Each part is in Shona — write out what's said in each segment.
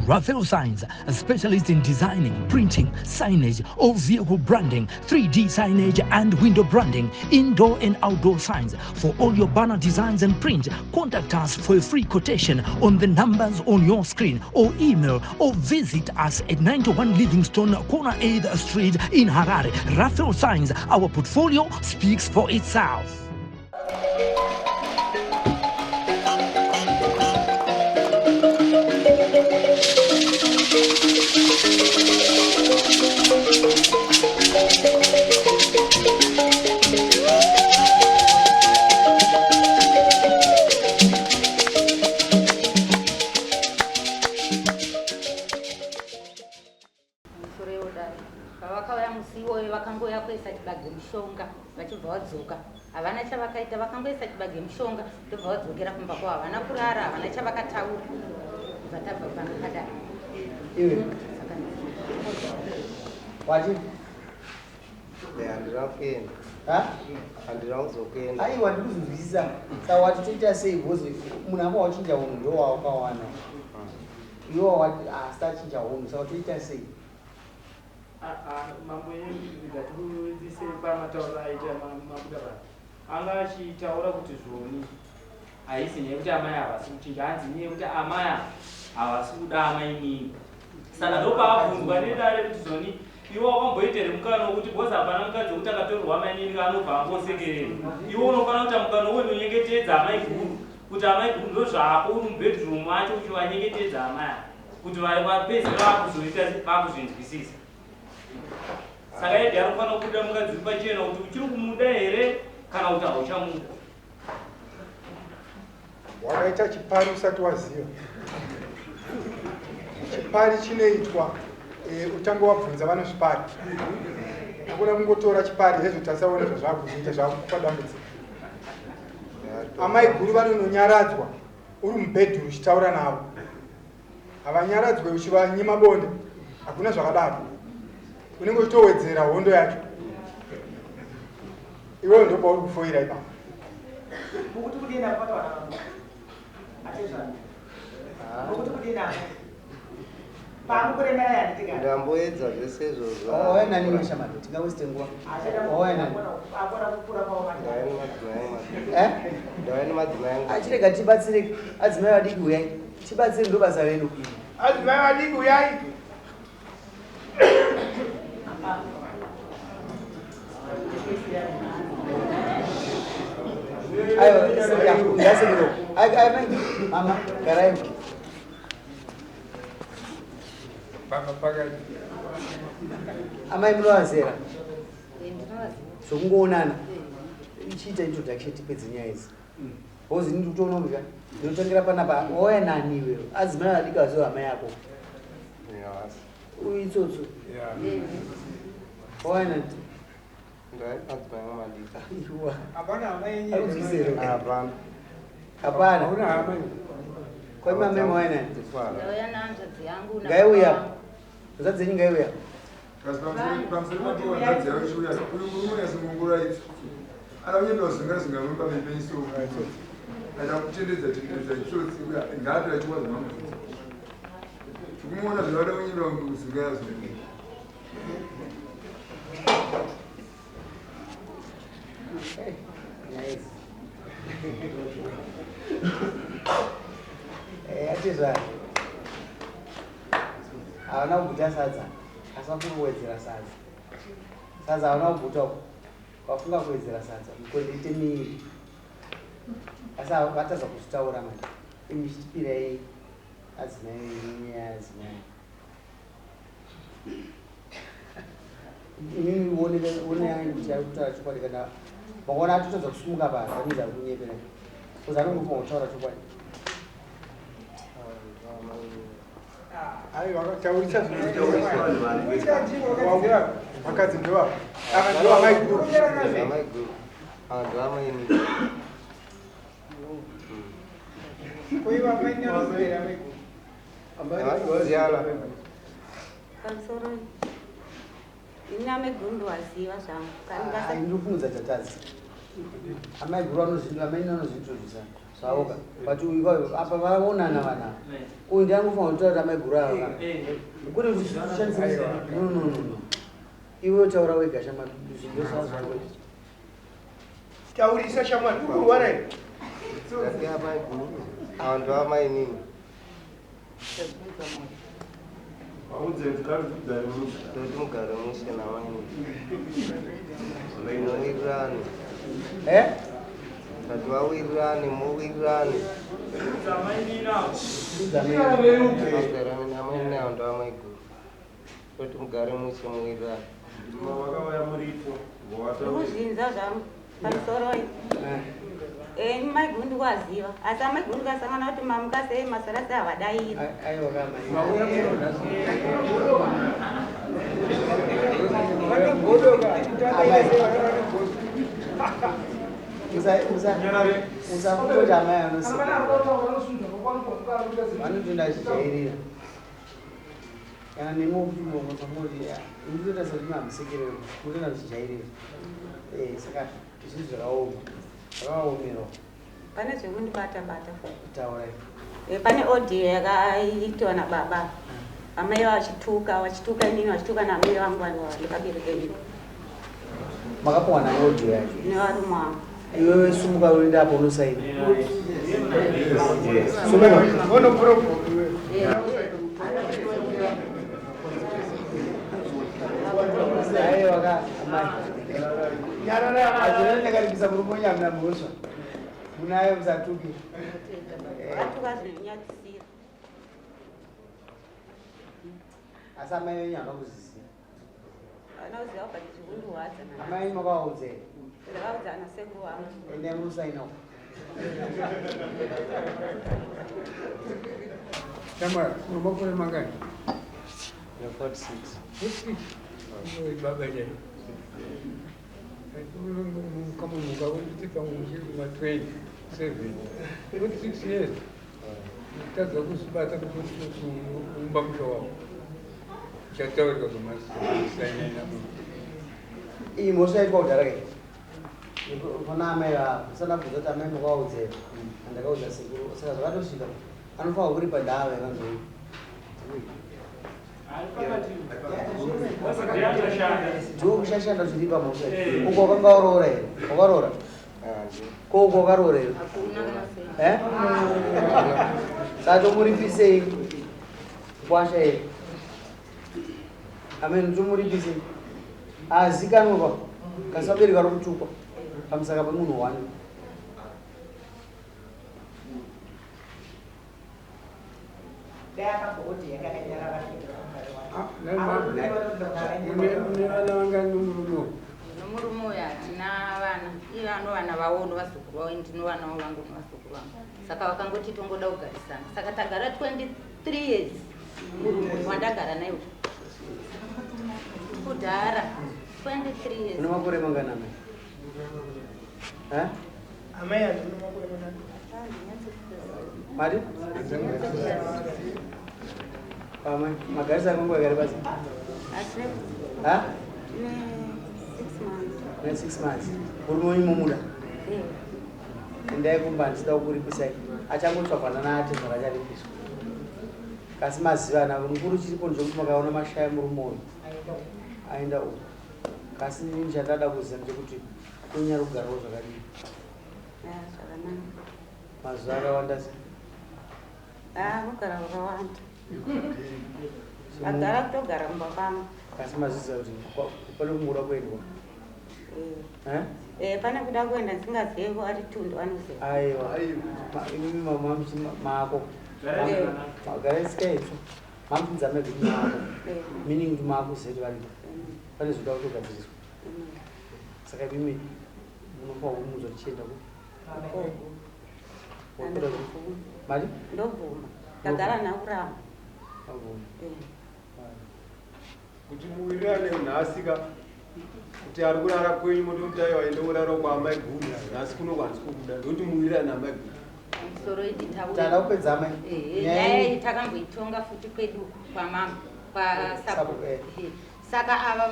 Raphael Signs, a specialist in designing, printing, signage, all vehicle branding, 3D signage and window branding, indoor and outdoor signs. For all your banner designs and print, contact us for a free quotation on the numbers on your screen or email or visit us at 91 Livingstone, corner 8th Street in Harare. Raphael Signs, our portfolio speaks for itself. Musoro yodaro pavakauya musi iwoyo vakangouya kuisa chibage mushonga vachibva vadzoka havana chavakaita vakangoisa chibage mushonga ndobva vadzokera kumba kwavo havana kurara havana chavakataura bva tabva pano padaro. Iwe wati Handina kuenda. Ha? Handina kuzokuenda. Aiwa, ndikuzvinzwisisa. Saka wati toita sei? Because munhu anga wachinja unhu ndo wawakawana iwe wati asi achinja unhu, saka toita sei? Mambo, ngatirudzise pamatauro aita mabuda vanhu anga achitaura kuti zvoni haisi nyaya yekuti amai havasi kuchinja, hanzi nyaya yekuti amai havasi kuda amainini. Saka ndopaabvunzwa nedare kuti zvoni iwe wakamboita here mukana wekuti, because hapana mukadzi wekuti akatorerwa amainini kaanobva angosekerera. Iwe unofanira kuita mukana wendonyengetedza amai guru kuti amai guru ndo zvako uri mubedroom macho uchivanyengetedza amai ava kuti vapedze vakuzoita vakuzvinzwisisa. Saka edi anofanira kubuda mukadzi uri pachena kuti uchiri kumuda here kana kuti hauchamuda. Wakaita chipari usati waziva. Chipari chinoitwa utange wabvunza vanozvipari. Hakuna kungotora chipari hezvo tasaona zvazvakuzoita zvakupa dambudziko. Amai guru vanononyaradzwa uri mubhedhuru uchitaura navo. Havanyaradzwe uchivanyima bonde, hakuna zvakadaro. Unenge uchitowedzera hondo yacho. Iwewe ndopauri kufoira ipapo. Mukuti kudini apo pataura mambo? Atezvana. Mukuti kudini apo? Pamukuremera yanditika. Ndamboedza zvese izvozvo. Wauya nani iwe shamani? Tingawaste nguva. Wauya nani? Akona kukura kwavo manje. Ndauya nemadzimai angu. Eh? Ndauya nemadzimai angu. Achirega tibatsire adzimai vadiki, uyai tibatsire, ndo basa redu. Adzimai vadiki, uyai. Aiwa, ngasekuro ai mama, garai. Pamba pakati. Amai, munovazera? Ndinovaziva. Zvokungoonana, ichiita introduction tipedze nyaya idzi, because ini ndikutoona kuti ndinotangira panapa. Wauya nani iwewe? Adzimai vadiki vaziva hama yako. Yes. Uyu itsotso. Wauya nani? Ndauya nemadzimai angu madiki. Iwa. Hapana hama yenyu. Arikuzwisero. Hapana. Hapana. Hauna hama. Kwa mama, mauya nani? Ndifara. Ndauya nahanzvadzi yangu na Ngaiuya. baba vangu. Hanzvadzi dzenyu ngaiuya. Kasi pamusoro papo hanzvadzi yavo ichiuya, uyu murume unyatsongongora itsotsi. Ada kunyepera kuzungaira zungaira muri pamberi penyu, itsotsi. Ada kutendedza tendedza, itsotsi. Uya ngaapera chiwaza mamutsotsi. Tikumuona zvavada kunyepera kuzungaira zungaira. Hey, nice. Atizva havana kuguta sadza, asi vafunga kuwedzera sadza. Sadza havana kuguta uko, vafunga kuwedzera sadza mukwende ite miiri, asi vatadza kuzvitaura. Manje imi chitipirai adzimai nyaya adzimai imimi onai kuti ari kutaura chokwadi. Kana makaona atotadza kusumuka pa, that ari kunyepera, because anongofunga kutaura chokwadi. Aiwa, taurisa. Vakadzi ndova ava, ndova mai guru. Amai guru. Ava ndoamaini. Koiwa mai nyanozera mai guru. Ziyana. Pamusoro, ini amai guru ndowaziva zvangu. Ndiri kufungudza chatadzi. Amai guru, amai vanozviintrodusa. Zvavoka but uyu apa vaonana vana uyu ndiangofanira kutaura kuti amaiguru ava ka kwete kuti tishandise. No, no, no, no, iwe taura wega shamwari, zvinhu. Taurisa shamwari, uri kurwara here? Ndati amaiguru ava ndo amainini. Ndoti mugare mushe namainini, muwirirane. Eh? Ndati vawirirane, muwirirane. Amainini ava ndo amaiguru, toti mugare mushe, muwirirane. Vakauya muripo. Ndikuzvinza zvangu pamusoro. Maiguru ndikuvaziva, asi amaiguru ndikasangana kuti mamuka sei, masara sei, havadairi. Aiwa kama. Usakutoti amai anoseka, vanotoenda achijairira kana nemoti nditoita sekuti mamusekerero, mutoenda muchijairira. Saka zvinhu zvakaoma, zvakaomerawo. Pane zvekundibata bata. Taurai. Pane audio yakaitwa nababa, amai vachituka, vachituka inini, vachituka naamai vangu ndakabereka inini. Makapiwa nani audio yacho? Nevarume vangu. Iwewe sumuka uende apo unosaina. Sumuka. Ono problem iwe. Aiwa ka amai, azvona ndakaripisa murume wenyu, hamuna mhosva munayo, musatuke. Vatuka zvinonyadzisira. Asi amai venyu havana kuziziva? Havana kuziva, but zvikundirwadza. Amai venyu makavaudza here? Ndakaudza anasekuru vangu. Endai munosainawo. Shamwari, une makore mangani? Ne 46. Oi, baba chai. Kamunhuka kuti pamwe uchiri kuma 27, 46 years. Kutadza kuzvibata kuti umba musha wako. Uchataurika zvamasainina. Iyi mhosva yaitwa kudhara kai pana amai vavo, usana kubvunza kuti amai makavaudza here? Andakaudza sekuru. Saka zvakatosvika anofanira kuripa ndava yakanzoi. Ndiwo kushashanda uchiripa mhosva iyi. Uko wakanga waroora here? Wakaroora ko? Uko wakaroora here? Eh? Saka tomuripisei kwasha here? Amen, tomuripisei azikanwe kwa kasi vabereki vari kutukwa pamusaka pemunhu one. Dai akamboti yanga akanyarara kuitira mugare wake. Une vana vangani nomurume uyu? Nomurume uyu hatina vana. Iye ano vana vavo novazukuru vavo, ndino vanawo vangu novazukuru vangu. Saka vakangoti tongoda kugarisana. Saka tagara 23 years, murume uyu wandagara naye uyu kudhara 23 years. Une makore mangani amai? Eh? Amai handina makore mangani? Mari pamwe magarisa kwenguva yakareba sei? Ha? Ne 6 months. Murume wenyu mumuda? Endai kumba, handisida kukuripisai. Achangotsvagwa nanaate zvakacharipiswa kasi mazivana. Mukuru, chiripo ndechekuti makaona mashaya murume uyu aenda uku, kasi inini chandada kuziva ndechekuti kunyari kugarawo zvakadii? Zvakanaka. Mazuva akawanda sei? Kugara kwakawanda, agara kutogara kumba kwangu. Kasi mazviziva kuti pane kungoda kuendwa? Eh? Pane kuda kuenda ndisingazivi ari tundu anoziva. Aiwa, imimi mamuchi mako magarisikaitso mamuchinzi amai kuti mako, meaning kuti makuziva kuti varipo, pane zvoda kutogadziriswa. Saka imimi munofanwa kumuudza kuti chienda ku mari. Ndobvuma, ndagara nakuramba. Abvuma. Kuti muwirirane nhasi ka, kuti ari kurara kwenyu, motomuti aiwa, ende urara kwaamai guru nhasi, kuno handisi kubuda, ndokuti muwirirane naamai guru. Musoro idi. Tada kupedza amai. Nyaya iyi takamboitonga futi kwedu kwamama kwasabu. Sabu, eh. Saka ava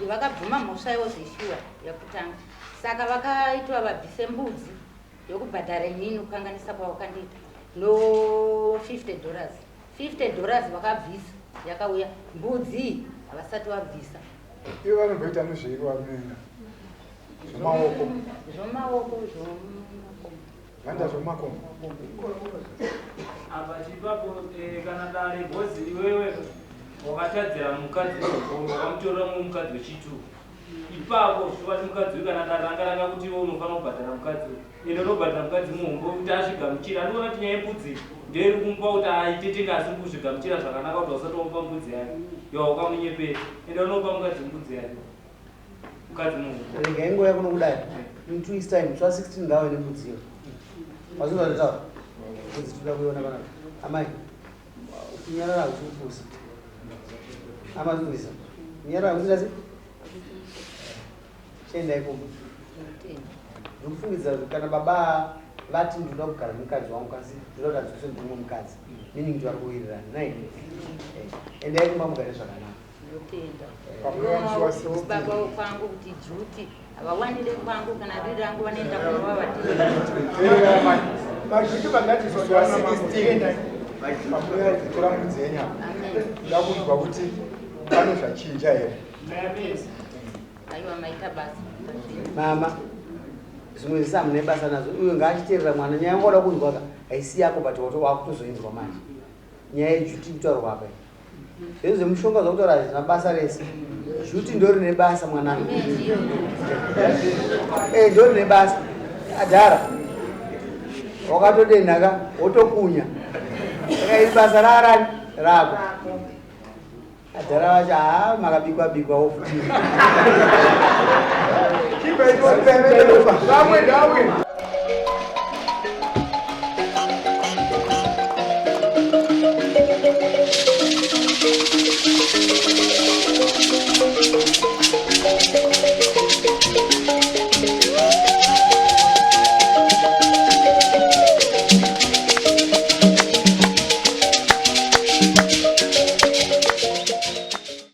vakabvuma mhosva iwo zveshuwa yakutanga, saka vakaitwa vabvise mbudzi. Yokubhadhara inini kukanganisa kwawakandiita no $50, $50 vakabvisa, yakauya. Mbudzi havasati vabvisa. Ivo vanomboita nezveiko varume? Zvemaoko? Zvomaoko, zvomakomo. Vanoita zvomakomo. Apa chipapo kana dare bhozi, iwewe wakatadzira mukadzi wechikoro, wakamutorera mumwe mukadzi wechitu. Ipapo zvichivati mukadzi uyu, kana dare ranga ranga kuti iwe unofanira kubhadhara mukadzi uyu, ende unobhadhara mukadzi muhombe kuti azvigamuchira. Andikuona kuti nyaya yembudzi ndoiri kumupa kuti aite tenge asiri kuzvigamuchira zvakanaka, kuti usati wamupa mbudzi yake iwa wakamunyepera. Ende unopa mukadzi mbudzi yake, mukadzi muhombe. Rega ingoya kuno kudai. In 2 weeks time, musi wa 16, ngave nembudzi iyo. Wazvinzwa nditaura? Mbudzi toda kuiona panapa. Amai, kunyarara hakusi kupusa. Amazvinzwisa, kunyarara hakusi tasi. Chiendai kumba. Ndikufungidzira kuti kana baba vati ndinoda kugara nemukadzi wangu, kasi ndinoda kuti adzoswe ndimwe mukadzi, meaning kuti vari kuwirirana nai. Endai kumba mugare zvakanaka. Ndotenda. Pamunoya musi wa 16. Baba kwangu kuti juti havawanire kwangu, kana riri rangu vanoenda kunova vatiri. Teerera mai. Majuti vagadziswa. Musi wa 16 pamunoya kutora mbudzi yenyama, Amen. ndoda kunzwa kuti pane zvachinja here. Aiwa, maita basa. Mama, zvimwe zvisi hamuna basa nazvo. Uyo ngaachiteerera mwana. Nyaya yangu wada kunzwa ka haisi yako, but wakutozoinzwa manje. Nyaya yejuti kutaurwa apa iyi. Zvezvo zvemushonga zvakutaura hazvina basa rese. Juti ndo rine basa, mwanangu. Ndo rine basa. Adhara wakatodenha ka, wotokunya. Saka iri basa raarani rako. Adhara vacho haa, makabikwa bikwa wofuti. Vamwe ndamwe.